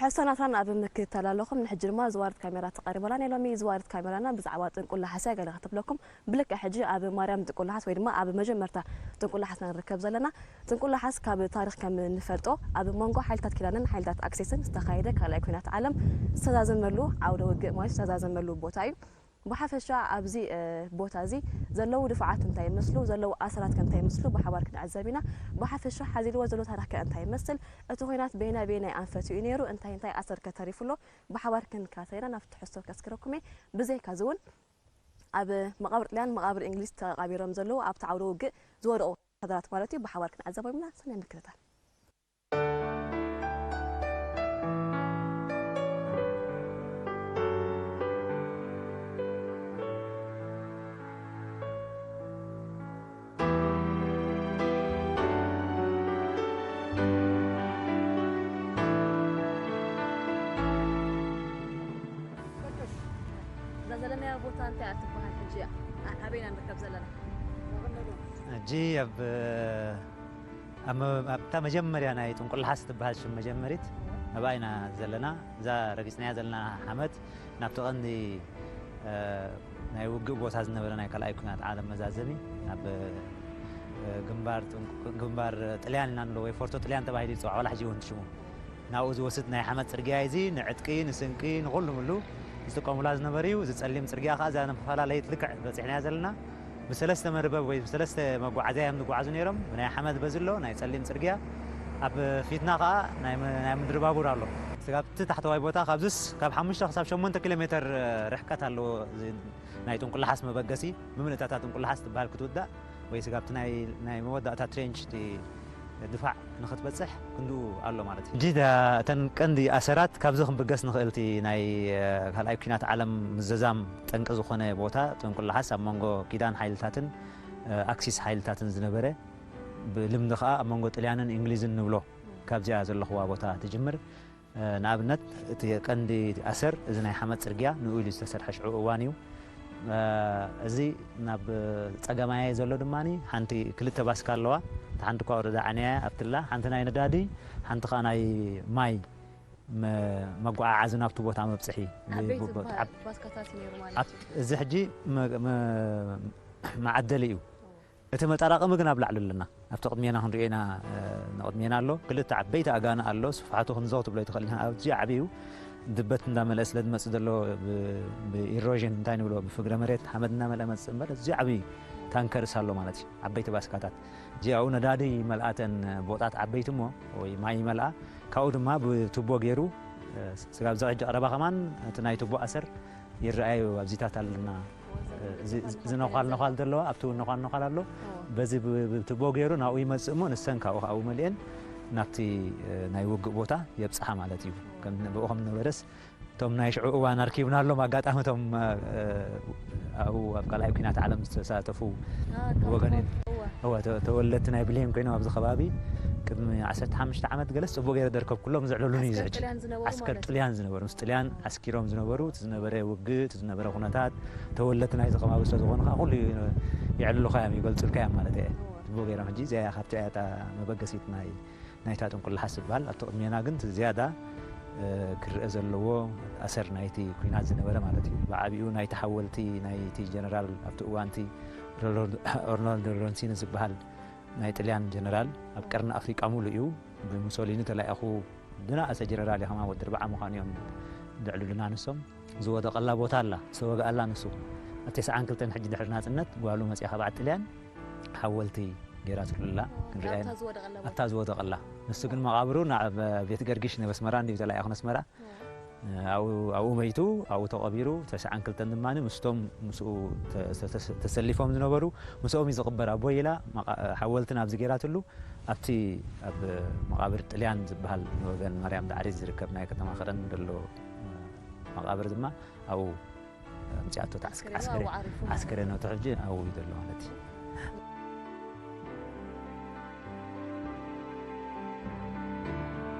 ሕሰናትና ኣብ ምክትታል ኣለኹም። ንሕጂ ድማ ዝዋርድ ካሜራ ተቐሪባላ። ናይ ሎሚ ዝዋርድ ካሜራና ብዛዕባ ጥንቁላሓስ እያ ገለ ከተብለኩም። ብልክዕ ሕጂ ኣብ ማርያም ጥንቁላሓስ ወይ ድማ ኣብ መጀመርታ ጥንቁላሓስና ንርከብ ዘለና። ጥንቁላሓስ ካብ ታሪኽ ከም ንፈልጦ ኣብ መንጎ ሓይልታት ኪዳንን ሓይልታት ኣክሲስን ዝተኻየደ ካልኣይ ኩናት ዓለም ዝተዛዘመሉ ዓውደ ውግእ ማለት ዝተዛዘመሉ ቦታ እዩ። ብሓፈሻ ኣብዚ፣ እ፣ ቦታ እዚ ዘለዉ ድፋዓት እንታይ ይመስሉ፣ ዘለዉ ኣሰራት ከ እንታይ ይመስሉ ብሓባር ክንዕዘብ ኢና። ብሓፈሻ ሓዚልዎ ዘሎ ታሪኽ ከ እንታይ ይመስል፣ እቲ ኹናት በየናይ በየናይ ኣንፈት እዩ ነይሩ፣ እንታይ እንታይ ኣሰር ከ ተሪፉ ኣሎ፣ ብሓባር ክንከታተል ኢና። ናብቲ ትሕዝቶ ከስክረኩም እየ። ብዘይካ እዚ እውን ኣብ መቓብር ጥልያን መቓብር እንግሊዝ ተቓቢሮም ዘለዉ ኣብቲ ዓውደ ውግእ ዝወደቑ ወታደራት ማለት እዩ ብሓባር ክንዕዘቦም ኢና። ሰናይ ምክትታል። እዛ ዘለናዮ ቦታ እንታይ እያ ትበሃል? ሕጂ ኣ-፣ ኣበይ ኢና ንርከብ ዘለና? ሕጂ ኣብ፣ ኣብ መ-፣ ኣብታ መጀመርያ ናይ ጥንቁላሓስ ትበሃል ሽም መጀመሪት ኣብኣ ኢና ዘለና። እዛ ረጊጽናያ ዘለና ሓመድ ናብቲ ቀንዲ፣ እ፣ ናይ ውግእ ቦታ ዝነበረ ናይ ካልኣይ ኩናት ዓለም መዛዘሚ ኣብ፣ እ፣ ግንባር ጥንቁ-፣ ግንባር ጥልያን ኢና ንብሎ ወይ ፎርቶ ጥልያን ተባሂሉ ይጽዋዕ፣ ዋላ ሕጂ እውን ሽሙ። ናብኡ ዝወስድ ናይ ሓመድ ጽርግያ እዚ ንዕጥቂ፣ ንስንቂ፣ ንኹሉ ምሉ ዝጥቀሙላ ዝነበሩ እዩ። እዚ ጸሊም ጽርግያ ከኣ እዛ ንፈላለይት ልክዕ በጺሕናያ ዘለና ብሰለስተ መርበብ ወይ ብሰለስተ መጓዓዝያ እዮም ዝጓዓዙ ነይሮም። ብናይ ሓመድ በዚ ኣሎ፣ ናይ ጸሊም ጽርግያ። ኣብ ፊትና ከኣ ናይ መ-፣ ናይ ምድሪ ባቡር ኣሎ። ስጋብቲ ታሕተዋይ ቦታ ካብዚስ ካብ ሓሙሽተ ክሳብ ሸሞንተ ኪሎ ሜተር ርሕቀት ኣለዎ። እዚ ናይ ጥንቁላሓስ መበገሲ ብምልእታታ ጥንቁላሓስ ትበሃል ክትውዳእ ወይ ስጋብቲ ናይ፣ ናይ መወዳእታ ትሬንች እቲ ድፋዕ ንኽትበጽሕ ክንድኡ ኣሎ ማለት እዩ። ሕጂ እታ፣ እተን ቀንዲ ኣሰራት ካብዚ ክንብገስ ንኽእል፣ እቲ ናይ፣ እ፣ ካልኣይ ኲናት ዓለም ምዝዛም ጠንቂ ዝኾነ ቦታ ጥንቁላሓስ ኣብ መንጎ ኪዳን ሓይልታትን፣ እ፣ ኣክሲስ ሓይልታትን ዝነበረ፣ ብልምዲ ኸኣ ኣብ መንጎ ጥልያንን እንግሊዝን ንብሎ፣ ካብዚኣ ዘለኽዋ ቦታ ትጅምር። እ፣ ንኣብነት፣ እቲ ቀንዲ ኣሰር እዚ ናይ ሓመድ ጽርግያ ንኡ ኢሉ ዝተሰርሐ ሽዑ እዋን እዩ። እ፣ እዚ ናብ ጸጋማይ ዘሎ ድማ ሓንቲ ክልተ ባስካ ኣለዋ። እታ ሓንቲ እኳ ወረዳ ዓንያ እያ ኣብትላ፣ ሓንቲ ናይ ነዳዲ፣ ሓንቲ ኸኣ ናይ ማይ መ-፣ መጓዓዓዚ ናብቲ ቦታ መብጽሒ። ዓበይቲ ብ-፣ ብ-፣ ባ-፣ ዓብ-፣ ባስካታት ነይሩ ማለት ኣብ-፣ እዩ። እዚ ሕጂ መ-፣ መ-፣ መዓደሊ እዩ። ኦ። እቲ መጠራቐሚ ግን ኣብ ላዕሊ ኣለና። ኣብቲ ቅድሜና ክንሪኦ ኢና፣ እ፣ ንቕድሜና ኣሎ። ክልተ ዓበይቲ ኣጋና ኣሎ። ስፍሓቱ ክንዞ ክትብሎ ኣይትኽእልን። ኣብዚ ዓብዩ ድበት እንዳመልአ ስለ ዝመጽእ ዘሎ ብ-፣ ብኢሮዥን እንታይ ንብሎ፣ ብፍግረ መሬት ሓመድ እንዳመልአ መጽእ እምበር፣ እዚ ዓብዩ ታንከርስ ኣሎ ማለት እዩ። ዓበይቲ ባስካታት። እዚኣኡ ነዳዲ ይመልኣተን ቦጣት ዓበይቲ እሞ፣ ወይ ማይ ይመልኣ። ካብኡ ድማ ብቱቦ ገይሩ፣ እ፣ ስጋብ እዚ ሕጂ ቀረባ ከማን እቲ ናይ ቱቦ ኣሰር ይረኣዩ ኣብዚታት ኣለና። እዚ፣ እዚ፣ እዚ ነዃል ነዃል ዘለዎ፣ ኣብቲ እውን ነዃል ነዃል ኣሎ። እዎ። በዚ ብ-፣ ብቱቦ ገይሩ ናብኡ ይመጽእ እሞ፣ ንሰን ካብኡ፣ ካብኡ መሊኤን ናብቲ፣ እ፣ ናይ ውግእ ቦታ የብጽሓ ማለት እዩ። ከም፣ ብኡ ከም ነበረስ፣ እቶም ናይ ሽዑ እዋን ኣርኪብናሎም፣ ኣጋጣሚ እቶም፣ እ፣ ኣብኡ ኣብ ካልኣይ ኲናት ዓለም ዝተሳተፉ አ፣ ካብ ወገን፣ እዎ። እዎ፣ ተ-፣ ተወለድቲ ናይ ብሌን ኮይኖም ኣብዚ ከባቢ ቅድሚ ዓሰርተ ሓሙሽተ ዓመት ገለስ ጽቡቕ ገይረ ደርከብኩሎም፣ ዘዕለሉኒ እዩ። ኣስከር እዚ ሕጂ ጥልያን ዝነበሩ ኣስከር ማለት ጥልያን ዝነበሩ፣ ምስ ጥልያን ዓስኪሮም ዝነበሩ፣ እቲ ዝነበረ ውግእ፣ እቲ ዝነበረ ኩነታት፣ ተወለድቲ ናይዚ ከባቢ ስለ ዝኾኑ ከዓ ኩሉ የዕልሉኻ እዮም፣ ይገልጹልካ እዮም ማለት እየ። እዎ። ጽቡቕ ገይሮም። ሕጂ እዚኣ እያ፣ ካብቲ እያ እታ መበገሲት ናይ፣ ናይታ ጥንቁላሓስ ዝበሃል። ኣብቲ ቅድሜና ግን እቲ ዝያዳ፣ እ፣ ክረአ ዘለዎ ኣሰር ናይቲ ኲናት ዝነበረ ማለት እዩ። ብዓቢኡ ናይቲ ሓወልቲ ናይቲ ጀነራል ኣብቲ እዋንቲ ሮሎ-፣ ኦርኖልድ ሮንሲኒ ዝበሃል ናይ ጥልያን ጀነራል ኣብ ቀርኒ ኣፍሪቃ ሙሉእ እዩ። ብሙሶሊኒ ተላኢኹ ዝነኣሰ ጀነራል እዩ፣ ከማን ወዲ ኣርብዓ ምዃኑ እዮም ዘዕልሉና ንሶም። ዝወደቐላ ቦታ ኣላ፣ ዝተወግኣላ ንሱ። ኣብ ተስዓን ክልተን ሕጂ ድሕሪ ናጽነት ጓሉ መጺኣ ካብ ዓዲ ጥልያን ሓወልቲ ገይራትሉ ኣላ። ክንሪኣ ኣብታ ኢና። ዝወደቐላ ቦታ። ኣብታ ዝወደቐላ። ንሱ ግን መቓብሩ ናብ ቤት ገርጊሽ ናብ ኣስመራ እንድዩ ተላኢኹ፣ ንኣስመራ። ኣብኡ፣ ኣብኡ መይቱ፣ ኣብኡ ተቐቢሩ። ተስዓን ክልተን ድማ ምስቶም ምስኡ ተ-፣ ተ-፣ ተሰሊፎም ዝነበሩ፣ ምስኦም እዩ ዝቕበር። ኣቦይ ኢላ መቓ-፣ ሓወልቲ ናብዚ ገይራትሉ፣ ኣብቲ ኣብ መቓብር ጥልያን ዝበሃል ንወገን ማርያም ዳዕሪት ዝርከብ ናይ ከተማ ከረን ዘሎ መቓብር ድማ ኣብኡ ኣምጺኣቶ። ኣስከሬኑ ዓስከሬ-፣ ኣብኡ ዓሪፉ ማለት ኣስከሬኑ እዩ። ሕጂ ኣብኡ እዩ ዘሎ ማለት እዩ።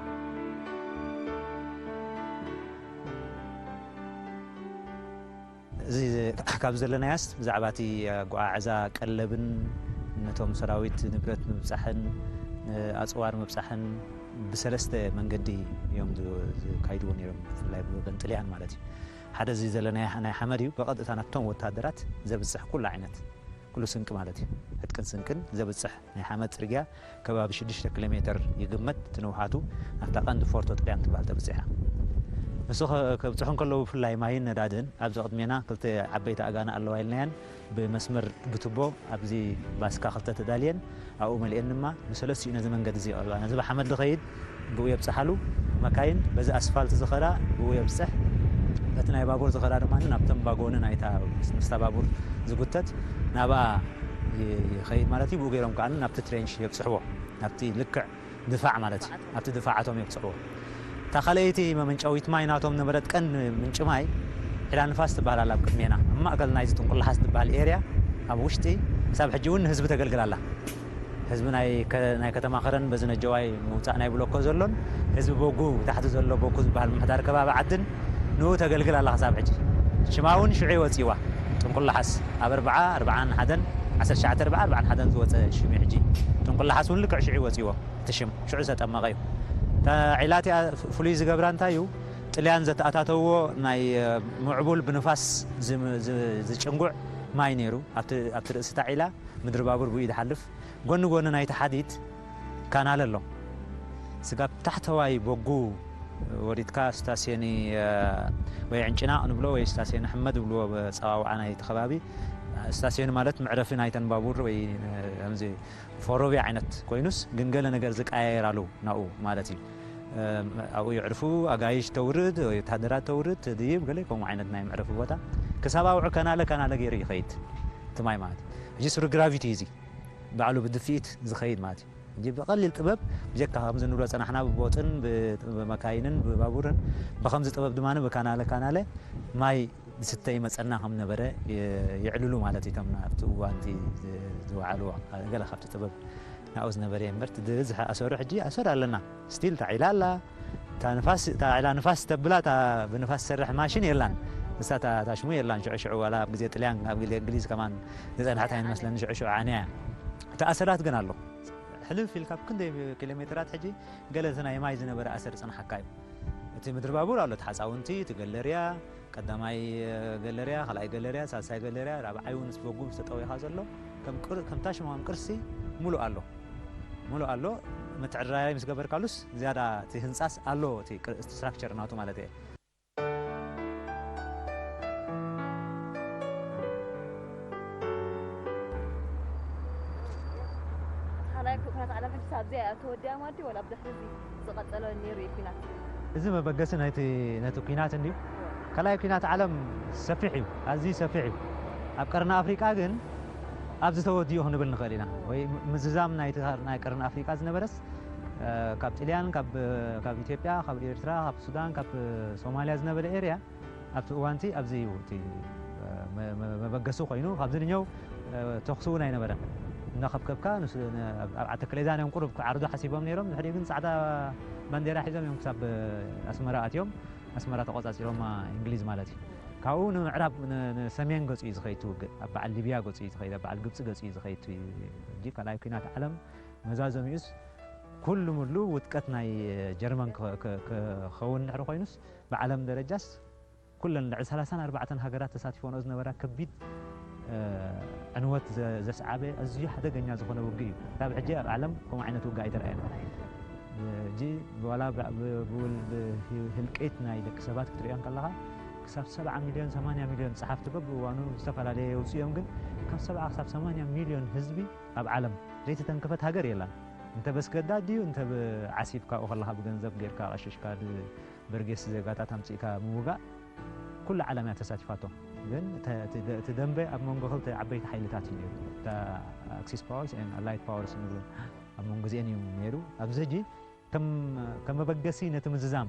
እዚ ካብ ዘለናያስ ብዛዕባ እቲ ኣጓዓዕዛ ቀለብን ነቶም ሰራዊት ንብረት ምብጻሕን፣ ኣጽዋር ምብጻሕን፣ ብሰለስተ መንገዲ እዮም ዝ- ዝካይድዎ ነይሮም፣ ብፍላይ ብወገን ጥልያን ማለት እዩ። ሓደ እዚ ዘለናዮ ናይ ሓመድ እዩ፣ ብቐጥታ ናብቶም ወታደራት ዘብፅሕ ኩሉ ዓይነት፣ ኩሉ ስንቂ ማለት እዩ፣ ዕጥቅን ስንቅን ዘብፅሕ ናይ ሓመድ ፅርግያ ከባቢ ሽዱሽተ ኪሎ ሜትር ይግመት እቲ ንውሓቱ፣ ናብታ ቀንዲ ፎርቶ ጥልያን ትበሃል ተብፅሕ እያ። ንሱ ከ- ከብፅሑ እንከለዉ ብፍላይ ማይን ነዳድን ኣብዚ ቅድሜና ክልተ ዓበይቲ ኣጋና ኣለዋ ኢልናየን ብመስመር ብቱቦ ኣብዚ ባስካ ክልተ ተዳልየን ኣብኡ መሊአን ድማ ብሰለስቲኡ ነዚ መንገዲ እዚ ይቐርባ። ነዚ ብሓመድ ዝኸይድ ብኡ የብፅሓሉ፣ መካይን በዚ ኣስፋልት ዝኸዳ ብኡ የብፅሕ፣ በቲ ናይ ባቡር ዝኸዳ ድማ ናብተን ባጎኒ ናይታ ምስታ ባቡር ዝጉተት ናብኣ ይ- ይኸይድ ማለት እዩ። ብኡ ገይሮም ከዓ ናብቲ ትሬንች የብፅሕዎ፣ ናብቲ ልክዕ ድፋዕ ማለት እዩ። ኣብቲ ድፋዓቶም የብፅሕዎ። እታ ካልኣይቲ መመንጨዊት ማይ ናቶም ነበረት ቀንዲ ምንጪ ማይ ዒላ ንፋስ ትበሃል ኣላ። ኣብ ቅድሜና ኣብ ማእከል ናይዚ ጥንቁላሓስ ዝበሃል ኤርያ ኣብ ውሽጢ ክሳብ ሕጂ እውን ንህዝቢ ተገልግል ኣላ። ህዝቢ ናይ ከ- ናይ ከተማ ከረን በዚ ነጀዋይ ምውፃእ ናይ ብሎኮ ዘሎን ህዝቢ ቦጉ ታሕቲ ዘሎ ቦኩ ዝበሃል ምምሕዳር ከባቢ ዓድን ንኡ ተገልግል ኣላ ክሳብ ሕጂ። ሽማ እውን ሽዑ ወፂዋ ጥንቁላሓስ ኣብ ኣርብዓ ኣርብዓን ሓደን ዓሰርተ ትሽዓተ ኣርብዓ ኣርብዓን ሓደን ዝወፀ ሽም እዩ። ሕጂ ጥንቁላሓስ እውን ልክዕ ሽዑ ወፂዎ። እቲ ሽም ሽዑ ዝተጠመቐ እዩ። እታ ዒላ እቲኣ ፍሉይ ዝገብራ እንታይ እዩ? ጥልያን ዘተኣታተውዎ ናይ ምዕቡል ብንፋስ ዝም- ዝ- ዝጭንጉዕ ማይ ነይሩ። ኣብቲ ኣብቲ ርእሲ እታ ዒላ ምድሪ ባቡር ብኡ ይድሓልፍ። ጎኒ ጎኒ ናይቲ ሓዲድ ካናል ኣሎ። ስጋብ ታሕተዋይ ቦጉ ወሪድካ ስታስዮኒ ወይ ዕንጭናቕ ንብሎ ወይ ስታስዮኒ ሕመድ ዝብልዎ ብፀዋውዓ ናይቲ ከባቢ። ስታስዮኒ ማለት መዕረፊ ናይተን ባቡር ወይ ከምዚ ፎሮብያ ዓይነት ኮይኑስ ግን ገለ ነገር ዝቀያየራሉ ናኡ ማለት እዩ። ኣብኡ የዕርፉ፣ ኣጋይሽ ተውርድ ወይ ወታደራት ተውርድ ትድይብ ገለ ከምኡ ዓይነት ናይ መዕረፊ ቦታ ክሳብ ኣብዑ ከናለ ከናለ ገይሩ ይኸይድ እቲ ማይ ማለት እዩ። ሕጂ ስሩ ግራቪቲ እዩ እዚ ባዕሉ ብድፍኢት ዝኸይድ ማለት እዩ። ሕጂ ብቐሊል ጥበብ ብጀካ ከምዚ ንብሎ ጸናሕና ብቦጥን ብመካይንን ብባቡርን ብኸምዚ ጥበብ ድማ ብካናለ ካናለ ማይ ዝስተ ይመጸና ከም ነበረ የዕልሉ ማለት እዩ። እቶም ኣብቲ እዋንቲ ዝወዓልዎ ገለ ካብቲ ጥበብ ናብኡ ዝነበረ እምበር እቲ ዝበዝሐ ኣሰሩ ሕጂ ኣሰር ኣለና ስቲል ታዒላ ኣላ። እታ ንፋስ እታ ዕላ ንፋስ ተብላ እታ ብንፋስ ትሰርሕ ማሽን የላን። እሳ እታ ሽሙ የላን ሽዑ ሽዑ ዋላ ኣብ ግዜ ጥልያን ኣብ ግዜ እንግሊዝ ከማን ዝጸንሐት ኣይንመስለኒ ሽዑ ሽዑ ዓንያ እያ። እቲ ኣሰራት ግን ኣሎ። ሕልፍ ኢልካ ኣብ ክንደይ ኪሎ ሜትራት ሕጂ ገለ እቲ ናይ ማይ ዝነበረ ኣሰር ዝጸንሓካ እዩ። እቲ ምድሪ ባቡር ኣሎ፣ እቲ ሓጻውንቲ፣ እቲ ገለርያ፣ ቀዳማይ ገለርያ፣ ካልኣይ ገለርያ፣ ሳልሳይ ገለርያ፣ ራብዓይ እውን ምስ በጉ ዝተጠወኻ ዘሎ ከም ቅር- ከም ታሽማውን ቅርሲ ሙሉእ ኣሎ። ሙሉእ ኣሎ። ምትዕርራይ ምስ ገበርካሉስ ዝያዳ እቲ ህንጻስ ኣሎ፣ እቲ ቅር- ስትራክቸር ናቱ ማለት እየ። ካልኣይ ኩ- ኩናት ዓለም ሕጂ ኣብዚኣ እያ ተወዲኣ ማለት ድዩ? ወላ ኣብ ድሕሪ እዚ ዝቐጸለ ነይሩ እዩ ኩናት? እዚ መበገሲ ናይቲ ነቲ ኩናት እንድዩ። ካልኣይ ኩናት ዓለም ሰፊሕ እዩ፣ ኣዝዩ ሰፊሕ እዩ። ኣብ ቀርኒ ኣፍሪቃ ግን ኣብዚ ተወዲኡ ክንብል ንኽእል ኢና። ወይ ምዝዛም ናይቲ ናይ ቀርኒ ኣፍሪቃ ዝነበረስ ካብ ጥልያን፣ ካብ ኢትዮጵያ፣ ካብ ኤርትራ፣ ካብ ሱዳን፣ ካብ ሶማልያ ዝነበረ ኤርያ ኣብቲ እዋንቲ ኣብዚ እዩ እቲ መበገሲ ኮይኑ ካብዚ ንኛው ተኽሲ እውን ኣይነበረን። እናኸብከብካ ኣርባዕተ ክሌዛን እዮም ቁሩብ ክዓርዱ ሓሲቦም ነይሮም። ድሕሪኡ ግን ፃዕዳ ባንዴራ ሒዞም እዮም ክሳብ ኣስመራ ኣትዮም ኣስመራ ተቆፃፂሮማ እንግሊዝ ማለት እዩ። ካብኡ ንምዕራብ ንሰሜን ገፁ እዩ ዝኸይድ እቲ ውግእ። ኣብ በዓል ሊብያ ገፁ እዩ ዝኸይድ፣ ኣብ በዓል ግብፂ ገፁ እዩ ዝኸይድ። ሕጂ ካልኣይ ኩናት ዓለም መዛዘሚኡስ ኩሉ ሙሉ ውድቀት ናይ ጀርመን ክኸውን ድሕሪ ኮይኑስ ብዓለም ደረጃስ ኩለን ልዕሊ ሰላሳን ኣርባዕተን ሃገራት ተሳቲፈንኦ ዝነበራ ከቢድ ዕንወት ዘስዓበ ኣዝዩ ሓደገኛ ዝኾነ ውግእ እዩ። ክሳብ ሕጂ ኣብ ዓለም ከምኡ ዓይነት ውግእ ኣይተረኣየን። ሕጂ ዋላ ብውል ብህልቂት ናይ ደቂ ሰባት ክትሪኦ እንከለኻ ክሳብ ሰብዓ ሚልዮን ሰማንያ ሚልዮን ጸሓፍቲ በብእዋኑ ዝተፈላለየ የውፅኡ እዮም፣ ግን ካብ ሰብዓ ክሳብ ሰማንያ ሚልዮን ህዝቢ ኣብ ዓለም ዘይተተንከፈት ሃገር የላን። እንተ በስገዳድ ድዩ እንተ ዓሲብካ ኣብኡ ከለኻ ብገንዘብ ጌርካ ቀሽሽካ በርጌስ ዜጋታት ኣምጺእካ ምውጋእ ኩሉ ዓለም እያ ተሳቲፋቶ። ግን እቲ ደንበ ኣብ መንጎ ክልተ ዓበይቲ ሓይልታት እዩ ነይሩ። እታ ኣክሲስ ፓወርስ ኤን ኣላይድ ፓወርስ ንብሎ ኣብ መንጎ እዚአን እዩ ነይሩ። ኣብዚ ሕጂ ከም መበገሲ ነቲ ምዝዛም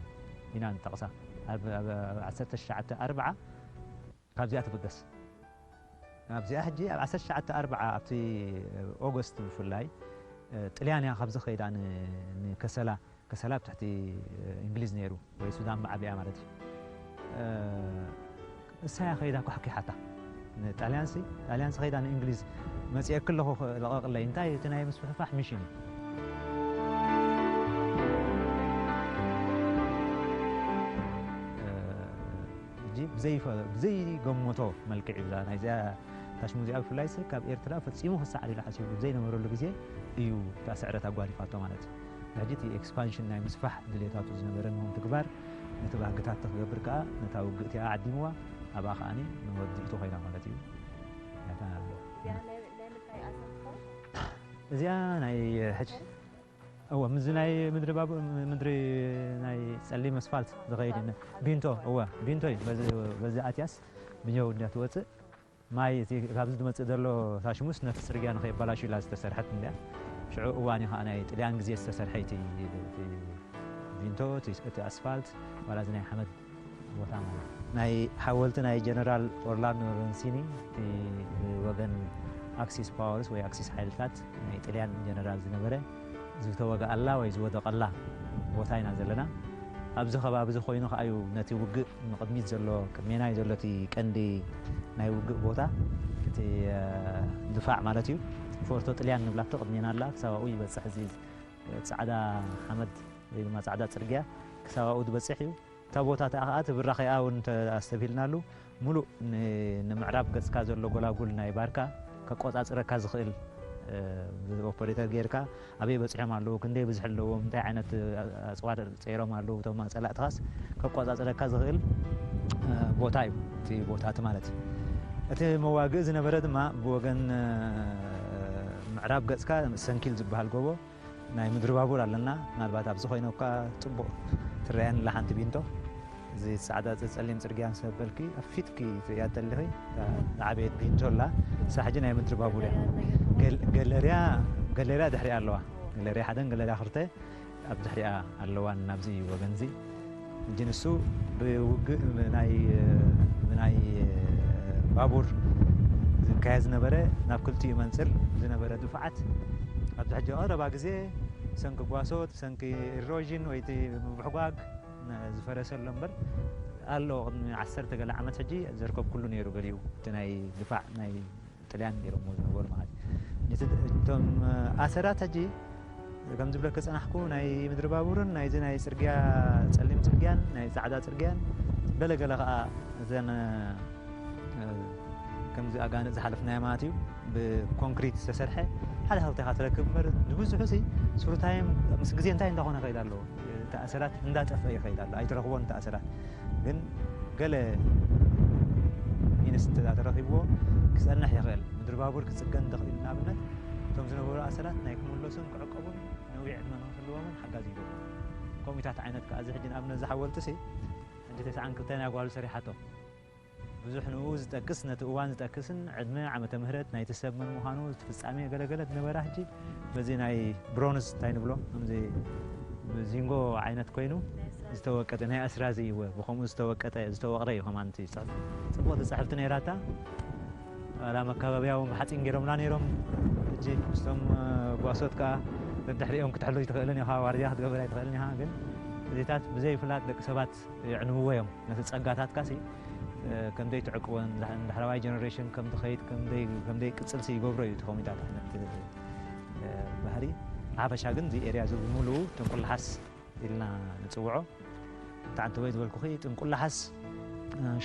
ኢና ንጠቕሳ። ኣብ ዓሰርተ ትሽዓተ ኣርብዓ ካብዚኣ ትብገስ። ኣብዚኣ ሕጂ ኣብ ዓሰርተ ትሽዓተ ኣርብዓ ኣብቲ ኦገስት ብፍላይ ጥልያን እያ ካብዚ ከይዳ ንከሰላ ከሰላ ኣብ ትሕቲ እንግሊዝ ነይሩ ወይ ሱዳን ብዓቢኣ ማለት እዩ። እሳያ ከይዳ ኳሕኪሓታ ንጣልያንሲ ጣልያንሲ ከይዳ ንእንግሊዝ መፅኤክ ኣለኹ ለቐቕለይ እንታይ እቲ ናይ ምስፍሕፋሕ ሚሽን እዩ። ብዘይፈ- ብዘይገመቶ መልክዕ እዩ። እዛ ናይዚኣ ታሽሙ እዚኣ ብፍላይ ሰብ ካብ ኤርትራ ፈጺሙ ክሰዓር ኢሉ ሓሲቡ ዘይነበረሉ ግዜ እዩ እታ ስዕረት ኣጓኒፋቶ ማለት እዩ። ሕጂ እቲ ኤክስፓንሽን ናይ ምስፋሕ ድሌታቱ ዝነበረ ንሆም ትግባር ነቲ ባህግታት ክገብር ከኣ ነታ ውግእ እቲኣ ዓዲምዋ ኣብኣ ከኣ ንወዲእቱ ኮይና ማለት እዩ። ነታ እዚኣ ናይ ናይ ምንታይ ኣሰር ትኸውን? እዚኣ ናይ ሕጂ እወ፣ ምስዚ ናይ ምድሪ ባቡር፣ ምድሪ ናይ ጸሊም ኣስፋልት ዝኸይድ ቢንቶ፣ እወ፣ ቢንቶ እዩ። በዚ ኣትያስ ብጀው እንዳ ትወጽእ ማይ እቲ ካብዚ ዝመጽእ ዘሎ ታሽሙስ ነቲ ጽርግያ ንኸየባላሹ ኢላ ዝተሰርሐት እንድያ። ሽዑ እዋን እዩ ከዓ ናይ ጥልያን ግዜ ዝተሰርሐ እቲ ቢንቶ፣ እቲ ኣስፋልት ዋላ እዚ ናይ ሓመድ ቦታ ማለት ናይ ሓወልቲ ናይ ጀነራል ኦርላንዶ ሎረንሲኒ እቲ ወገን ኣክሲስ ፓወርስ ወይ ኣክሲስ ሓይልታት ናይ ጥልያን ጀነራል ዝነበረ ዝተወግኣላ ወይ ዝወደቐላ ቦታ ኢና ዘለና። ኣብዚ ከባቢ እዚ ኮይኑ ከዓዩ ነቲ ውግእ ንቕድሚት ዘሎ ቅድሜና እዩ ዘሎ እቲ ቀንዲ ናይ ውግእ ቦታ እቲ ድፋዕ ማለት እዩ። ፎርቶ ጥልያን ንብላቶ ቅድሜና ኣላ ክሳብ ኣብኡ ይበፅሕ እዚ ፃዕዳ ሓመድ ወይ ድማ ፃዕዳ ፅርግያ ክሳብ ኣብኡ ዝበፅሕ እዩ። እታ ቦታ እቲኣ ከዓ እቲ ብራኸይኣ እውን ኣስተብሂልናሉ ሙሉእ ንምዕራብ ገፅካ ዘሎ ጎላጉል ናይ ባርካ ከቆፃፅረካ ዝኽእል ኦፐሬተር ጌርካ ኣበይ በፂሖም ኣለዉ፣ ክንደይ ብዝሒ ኣለዎም፣ እንታይ ዓይነት ኣፅዋር ፀይሮም ኣለዉ እቶም ፀላእትኻስ ከቆፃፅረካ ዝኽእል ቦታ እዩ እቲ ቦታ እቲ ማለት እዩ። እቲ መዋግእ ዝነበረ ድማ ብወገን ምዕራብ ገፅካ ሰንኪል ዝበሃል ጎቦ ናይ ምድሪ ባቡር ኣለና። ምናልባት ኣብዚ ኮይነ እኳ ፅቡቕ ትረኣየኒ ኣላ ሓንቲ ቢንቶ። እዚ ፃዕዳ ጸሊም ጽርግያ ምስ በልኪ ኣብ ፊትኪ ትርእያ ተለኺ ዝዓበየት ቢንቶ ኣላ። እሳ ሕጂ ናይ ምድሪ ባቡር እያ። ገል- ገለርያ ገለርያ ድሕሪኣ ኣለዋ። ገለርያ ሓደን ገለርያ ክልተ ኣብ ድሕሪኣ ኣለዋን ናብዚ ወገንዚ። ሕጂ ንሱ ብውግእ ብናይ ብናይ ባቡር ዝካየድ ዝነበረ ናብ ክልቲኡ መንፅር ዝነበረ ድፋዓት ኣብዚ ሕጂ ቀረባ ግዜ ብሰንኪ ጓሶት ብሰንኪ ኢሮዥን ወይ እቲ ምብሕጓግ ዝፈረሰ ኣሎ እምበር ኣሎ። ቅድሚ ዓሰርተ ገለ ዓመት ሕጂ ዘርከብኩሉ ነይሩ ገሊኡ እቲ ናይ ድፋዕ ናይ ጥልያን ገይሮምዎ ዝነበሩ ማለት እዩ። እቲ እቶም ኣሰራት ሕጂ ከም ዝብለኪ ዝጸናሕኩ ናይ ምድሪ ባቡርን ናይዚ ናይ ጽርግያ ጸሊም ጽርግያን ናይ ጻዕዳ ጽርግያን ገለ ገለ ከኣ እዘን ከምዚ ኣጋንእ ዝሓለፍናዮ ማለት እዩ ብኮንክሪት ዝተሰርሐ ሓደ ክልተ ኢኻ ትረክብ እምበር ንብዝሑ ሲ ስሩታዮም ምስ ግዜ እንታይ እንዳኾነ ይኸይድ ኣለዎ። እቲ ኣሰራት እንዳጠፍአ ይኸይድ ኣሎ ኣይትረኽቦን እቲ ኣሰራት ግን ገለ ሚንስ እንተ ተረኺብዎ ክጸንሕ ይኽእል ምድሪ ባቡር ክጽገን ዝኽእል ንኣብነት እቶም ዝነበሩ ኣሰራት ናይ ክምለሱን ክዕቀቡን ነዊሕ ዕድመ ንክህልዎምን ሓጋዚ ይገብሩ። ኮሚታት ዓይነት ከኣ እዚ ሕጂ ንኣብነት ዝሓወልቲ ሲ ሕጂ ተስዓን ክልተን ኣጓሉ ሰሪሓቶ ብዙሕ ንኡ ዝጠቅስ ነቲ እዋን ዝጠቅስን ዕድመ ዓመተ ምህረት ናይቲ ሰብ መን ምዃኑ እቲ ፍጻሜ ገለገለ ዝነበራ ሕጂ በዚ ናይ ብሮንዝ እንታይ ንብሎ ከምዚ ብዚንጎ ዓይነት ኮይኑ ዝተወቀጠ ናይ ኣስራዚ እወ ብከምኡ ዝተወቀጠ ዝተወቕረ እዩ ከማን እቲ ጽሑፍ ጽቡቕ ትጽሕፍቲ ነይራታ ኣላ መካበብያ እውን ብሓፂን ገይሮምላ ነይሮም ሕጂ ምስቶም ጓሶት ከዓ ደድሕሪኦም ክትሕሉ ኣይትኽእልን ኢኻ ዋርድያ ክትገብር ኣይትኽእልን ኢኻ ግን እዚታት ብዘይፍላጥ ደቂ ሰባት የዕንውዎ እዮም ነቲ ጸጋታትካ ሲ ከምደይ ትዕቅቦን ዳሕረዋይ ጀነሬሽን ከም ትኸይድ ከምደይ ቅፅልሲ ይገብሮ እዩ እቲ ኮሚታት ዓይነት ባህሪ ሓፈሻ ግን እዚ ኤርያ እዚ ብምሉኡ ጥንቁላሓስ ኢልና ንፅውዖ እንተዓንተወይ ዝበልኩኺ ጥንቁላሓስ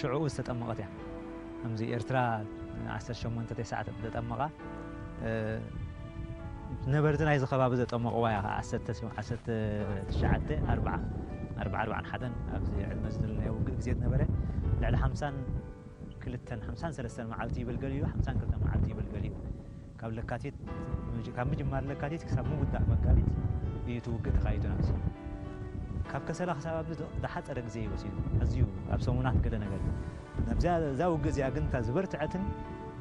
ሽዕኡ ዝተጠመቐት እያ ከምዚ ኤርትራ ዓሰርተ ሸሞንተ ተስዓተ ዝተጠመቓ ነበርቲ ናይዚ ከባቢ ዘጠመቕዋ እያ ዓሰርተ ትሽዓተ ኣርብዓ ኣርብዓ ኣርብዓን ሓደን ኣብዚ ዕድመ ዝደለናዮ ውግእ ግዜ ዝነበረ ልዕሊ ሓምሳን ክልተን ሓምሳን ሰለስተን መዓልቲ ይብል ገሊኡ ሓምሳን ክልተ መዓልቲ ይብል ገሊኡ ካብ ለካቲት ካብ ምጅማር ለካቲት ክሳብ ምውዳእ መጋቢት እዩ እቲ ውግእ ተኻይዱ ናብዚ ካብ ከሰላ ክሳብ ኣብዚ ዝሓፀረ ግዜ እዩ ወሲዱ ኣዝዩ ኣብ ሰሙናት ገለ ነገር ናብዚኣ እዛ ውግእ እዚኣ ግን እታ ዝበርትዐትን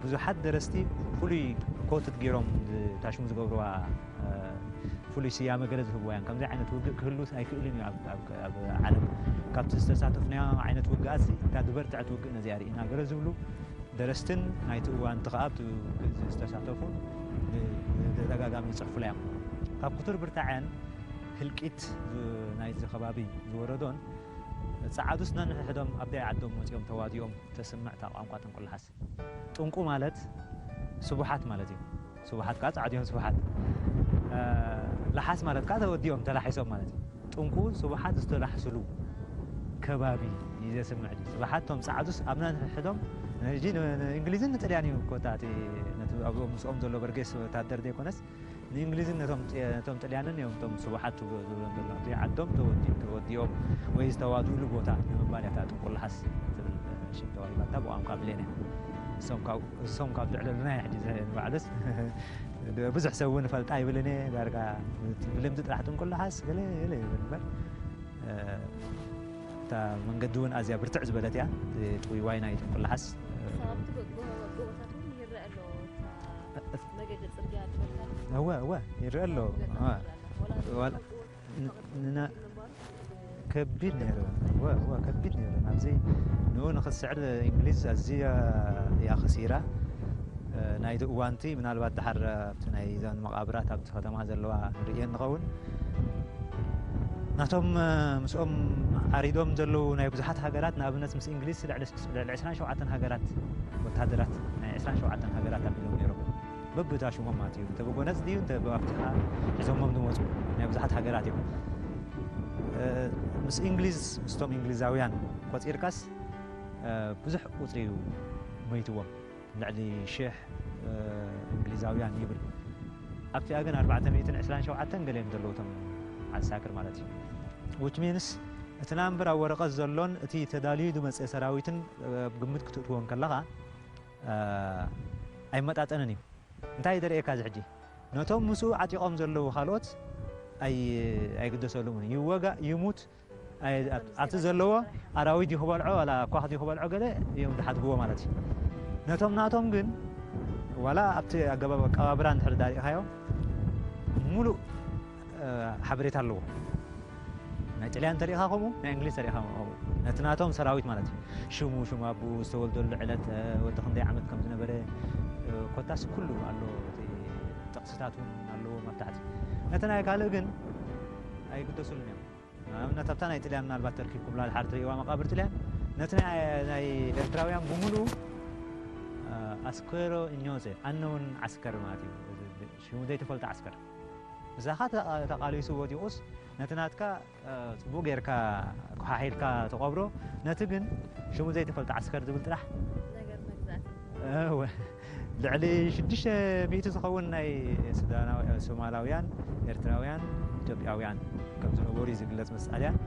ብዙሓት ደረስቲ ፍሉይ ኮትት ገይሮም ታሽሙ ዝገብርዋ ፍሉይ ስያመ ገለ ዝህብዋ እያን ከምዚ ዓይነት ውግእ ክህሉ ኣይክእልን እዩ ኣብ ዓለም ካብቲ ዝተሳተፍናዮ ዓይነት ውግኣት እታ ዝበርትዐት ውግእ ነዚኣ ርኢና ገለ ዝብሉ ደረስትን ናይቲ እዋን እቲ ከዓ ኣብቲ ውግእ ዝተሳተፉ ብተደጋጋሚ ይፅሕፉላ እዮም ካብ ክቱር ብርታዐን ህልቂት ናይቲ ከባቢ ዝወረዶን ፃዓዱስ ነንሕድሕዶም ኣብዳይ ዓዶም መፂኦም ተዋዲኦም ተስምዕ እታ ቋንቋ ጥንቁላሓስ ጥንቁ ማለት ስቡሓት ማለት እዩ ስቡሓት ከዓ ፃዕዲኦም ስቡሓት ለሓስ ማለት ከዓ ተወዲኦም ተላሒሶም ማለት እዩ ጥንቁ ስቡሓት ዝተላሕስሉ ከባቢ ዘስምዕ ድዩ? ስብሓት እቶም ጸዓዱስ ኣብ ነንሕድሕዶም፣ ሕጂ ን-፣ ንእንግሊዝን ንጥልያን እዩ እኮ፣ እታ እቲ፣ ነቲ ኣብኡ ምስኦም ዘሎ በርጌስ ወታደር ዘይኮነስ፣ ንእንግሊዝን ነቶም ጥ-፣ ነቶም ጥልያንን እዮም እቶም ስቡሓት ትብሎ-፣ ዝብሎም ዘለዉ። እቲ ዓዶም ተወዲ-፣ ተወዲኦም ወይ ዝተዋድኡሉ ቦታ ንምባል እያ እታ ጥንቁላሓስ ትብል ሽም ተዋሂባታ ብቋንቋ ብሌን እያ። እሶም ካብ፣ እሶም ካብ ዝዕለሉና እያ ሕጂ ዘ-፣ ንባዕሉስ ብዙሕ ሰብ እውን እፈልጣ ኣይብልን እየ። ዳርጋ ብልምዲ ጥራሕ ጥንቁላሓስ ገለ ገለ ይብል እምበር፣ እ፣ እታ መንገዲ እውን ኣዝያ ብርትዕ ዝበለት እያ። እቲ ጥውይዋይ ናይ ጥንቁላሓስ፣ እ፣ ካብቲ ጎ-፣ ጎ-፣ ጎቦታት እውን ይረአ ኣሎ። እታ መገዲ ጽርግያ ትበሃል። እወ፣ እወ፣ ይረአ ኣሎ። ገጠር እወ። ትረአ ኣላ። ወላ ዋላ፣ ጎቦ ን-፣ ንና-፣ ምንባሩ ከቢድ ነይሩ። እወ፣ እወ፣ ከቢድ ነይሩ። ናብዚ ንኡ ንኽትስዕር እንግሊዝ ኣዝያ እያ ከሲራ። እ፣ ናይቲ እዋንቲ ምናልባት ደሓር ኣብቲ ናይ እዘን መቓብራት ኣብቲ ከተማ ዘለዋ ንርእየን ንኸውን። ናቶም፣ እ፣ ምስኦም ዓሪዶም ዘለዉ ናይ ብዙሓት ሃገራት፣ ንኣብነት ምስ እንግሊዝ ልዕሊ፣ ልዕሊ ዕስራን ሸውዓተን ሃገራት ወታደራት፣ ናይ ዕስራን ሸውዓተን ሃገራት ኣቢሎም ነይሮም። በብእታ ሽሞም ማለት እዩ። እንተ ብጎነጽ ድዩ፣ እንተ ብኣፍትኻ ሒዞሞም ዝመጹ ናይ ብዙሓት ሃገራት እዮም። እ፣ ምስ እንግሊዝ፣ ምስቶም እንግሊዛውያን ቆጺርካስ፣ እ፣ ብዙሕ ቁጽሪ እዩ ሞይትዎም። ልዕሊ ሽሕ፣ እ፣ እንግሊዛውያን ይብል። ኣብቲኣ ግን ኣርባዕተ ሚእትን ዕስራን ሸውዓተን ገለ እዮም ዘለዉ እቶም ዓሳክር ማለት እዩ። Which means እቲ ናምበር ኣብ ወረቐት ዘሎን እቲ ተዳልዩ ዝመጸ ሰራዊትን፣ እ፣ ኣብ ግምት ክትእትዎ እንከለኻ፣ እ፣ ኣይመጣጠንን እዩ። እንታይ እዩ ዘርእየካ እዚ ሕጂ? ነቶም ምስኡ ዓጢቖም ዘለዉ ካልኦት ኣይ-፣ ኣይግደሰሉምን። ይወጋእ ይሙት፣ ኣይ-፣ ኣብ-፣ ኣብቲ ዘለዎ ኣራዊት ድዩ ክበልዖ፣ ዋላ ኳኽ ድዩ ክበልዖ፣ ገለ እዮም ዝሓድግዎ ማለት እዩ። ነቶም ናቶም ግን፣ ዋላ ኣብቲ ኣገባብ ኣቀባብራ እንድሕር ዳሪእኻዮ፣ ሙሉእ፣ እ፣ ሓበሬታ ኣለዎ። ናይ ጥልያን ተሪኢኻ ከምኡ፣ ናይ እንግሊዝ ተሪኢኻ ከምኡ። ነቲ ናቶም ሰራዊት ማለት እዩ። ሽሙ፣ ሽም ኣቦኡ፣ ዝተወልደሉ ዕለት፣ እ፣ ወዲ ክንደይ ዓመት ከም ዝነበረ፣ እ፣ ኮታስ ኩሉ ኣሎ። እቲ ጥቕስታት እውን ኣለዎም ኣብ ታሕቲ። ነቲ ናይ ካልእ ግን ኣይግደሱሉን እዮም። ንኣብነት ኣብታ ናይ ጥልያን ምናልባት ተርኪብኩምላ ድሓር ትርእይዋ መቓብር ጥልያን፣ ነቲ ናይ፣ ናይ ኤርትራውያን ብምሉኡ፣ እ፣ ኣስከሮ እኞዘ፣ ኣነውን ዓስከር ማለት እዩ። ሽሙ ዘይተፈልጠ ዓስከር። ምሳኻ ተቓ-፣ ተቓሊሱ ወዲቑስ ነቲ ናትካ፣ እ፣ ጽቡቕ ጌርካ ኮሓሒልካ ትቐብሮ፣ ነቲ ግን ሽሙ ዘይተፈልጠ ዓስከር ዝብል ጥራሕ። ነገር መግዛእቲ። እወ። ልዕሊ ሽዱሽተ ሚእቲ ዝኸውን ናይ ሱዳናዊ-፣ ሶማላውያን፣ ኤርትራውያን፣ ኢትዮጵያውያን ከም ዝነበሩ እዩ ዝግለጽ ምስ ጣልያን።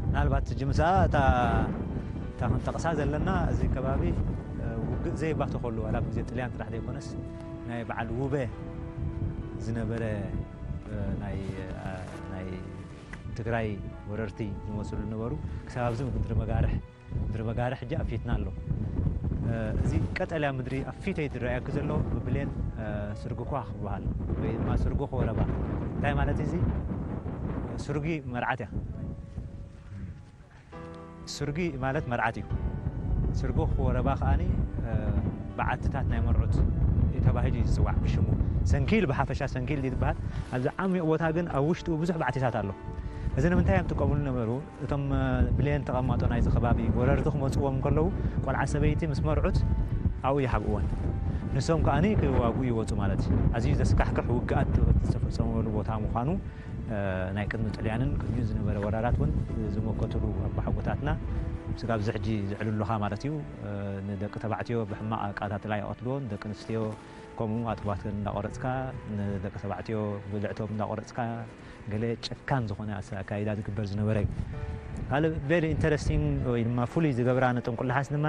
ምናልባት ሕጂ ምስኣ እታ፣ እታ ክንጠቕሳ ዘለና፣ እዚ ከባቢ፣ እ፣ ውግእ ዘይባተኸሉ፣ ዋላ ኣብ ግዜ ጥልያን ጥራሕ ዘይኮነስ፣ ናይ በዓል ውበ ዝነበረ፣ እ፣ ናይ፣ እ፣ ናይ ትግራይ ወረርቲ ዝመፅሉ ነበሩ። ክሳብ ኣብዚ ምድሪ መጋርሕ፣ ምድሪ መጋርሕ ሕጂ ኣብ ፊትና ኣሎ። እ፣ እዚ ቀጠልያ ምድሪ ኣብ ፊተይ ዝረኣየኪ ዘሎ ብብሌን፣ እ፣ ስርጊ ኳኽ ዝበሃል ወይ ድማ ስርጊ ክወረባ። እንታይ ማለት እዩ እዚ? ስርጊ መርዓት እያ። ስርጊ ማለት መርዓት እዩ። ስርጊ ክወረባ ከኣኒ፣ እ፣ በዓትታት ናይ መርዑት ተባሂሉ እዩ ዝጽዋዕ ብሽሙ። ሰንኪል ብሓፈሻ ሰንኪል እዩ ዝበሃል። ኣብዚ ዓሚቕ ቦታ ግን ኣብ ውሽጡ ብዙሕ ባዕትታት ኣሎ። እዚ ንምንታይ እዮም ጥቀሙሉ ነበሩ? እቶም፣ እ፣ ብሌን ተቐማጦ ናይዚ ከባቢ ወረርቲ ክመጽዎም ከለዉ፣ ቆልዓ ሰበይቲ ምስ መርዑት ኣብኡ ይሓብእወን። ንሶም ከኣኒ ክዋግኡ ይወጹ ማለት እዩ። ኣዝዩ ዘስካሕክሕ ውግኣት ዝተፈጸመሉ ቦታ ምዃኑ፣ እ፣ ናይ ቅድሚ ጥልያንን ቅድሚኡ ዝነበረ ወራራት እውን ዝመከቱሉ ኣባሓጎታትና ስጋብ እዚ ሕጂ ዝዕልሉኻ ማለት እዩ። እ፣ ንደቂ ተባዕትዮ ብሕማቕ ኣቃታትላ ይቐትልዎ፣ ንደቂ ኣንስትዮ ከምኡ ኣጥባተን እንዳቆረጽካ፣ ንደቂ ተባዕትዮ ብልዕቶም እንዳቆረጽካ፣ ገለ ጨካን ዝኾነ ኣሰ-፣ ኣካይዳ ዝግበር ዝነበረ እዩ። ካልእ very interesting ወይ ድማ ፍሉይ ዝገብራ ንጥንቁላሓስ ድማ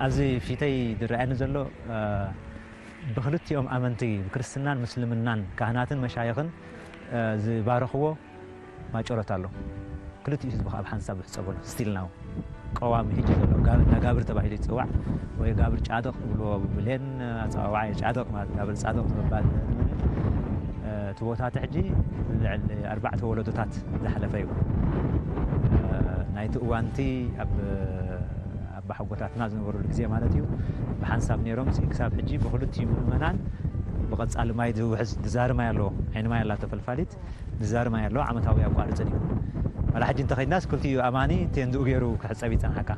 ኣብዚ ፊተይ ዝረኣየኒ ዘሎ፣ እ፣ ብክልቲኦም ኣመንቲ፣ ብክርስትናን ምስልምናን፣ ካህናትን መሻይኽን፣ እ፣ ዝባረኽዎ ማጨሎት ኣሎ። ክልቲኡ ህዝቢ ከኣ ብሓንሳብ ዝሕጸበሉ፣ still now ቀዋሚ ሕጂ ዘሎ ጋብ-፣ ነጋብር ተባሂሉ ይጽዋዕ፣ ወይ ጋብር ጫድቕ ዝብልዎ ብብሌን ኣጸዋውዓ እዩ። ጫድቕ ማለት ጋብር ጻድቕ ብምባል፣ እ፣ እቲ ቦታ እቲ ሕጂ ልዕሊ ኣርባዕተ ወለዶታት ዝሓለፈ እዩ። እ፣ ናይቲ እዋንቲ ኣብ ኣባሓጎታትና ዝነበሩሉ ግዜ ማለት እዩ። ብሓንሳብ ነይሮም፣ ክሳብ ሕጂ ብክልቲኡ ምእመናን ብቐጻሊ ማይ ዝውሕዝ ድዛሪ ማይ ኣለዎ። ዓይኒ ማይ ኣላቶ ፈልፋሊት፣ ድዛሪ ማይ ኣለዎ። ዓመታዊ ኣቋርጽን እዩ። ዋላ ሕጂ እንተኸይድናስ ክልቲኡ ኣማኒ ቴንድኡ ገይሩ ክሕጸብ ይጸንሓካ።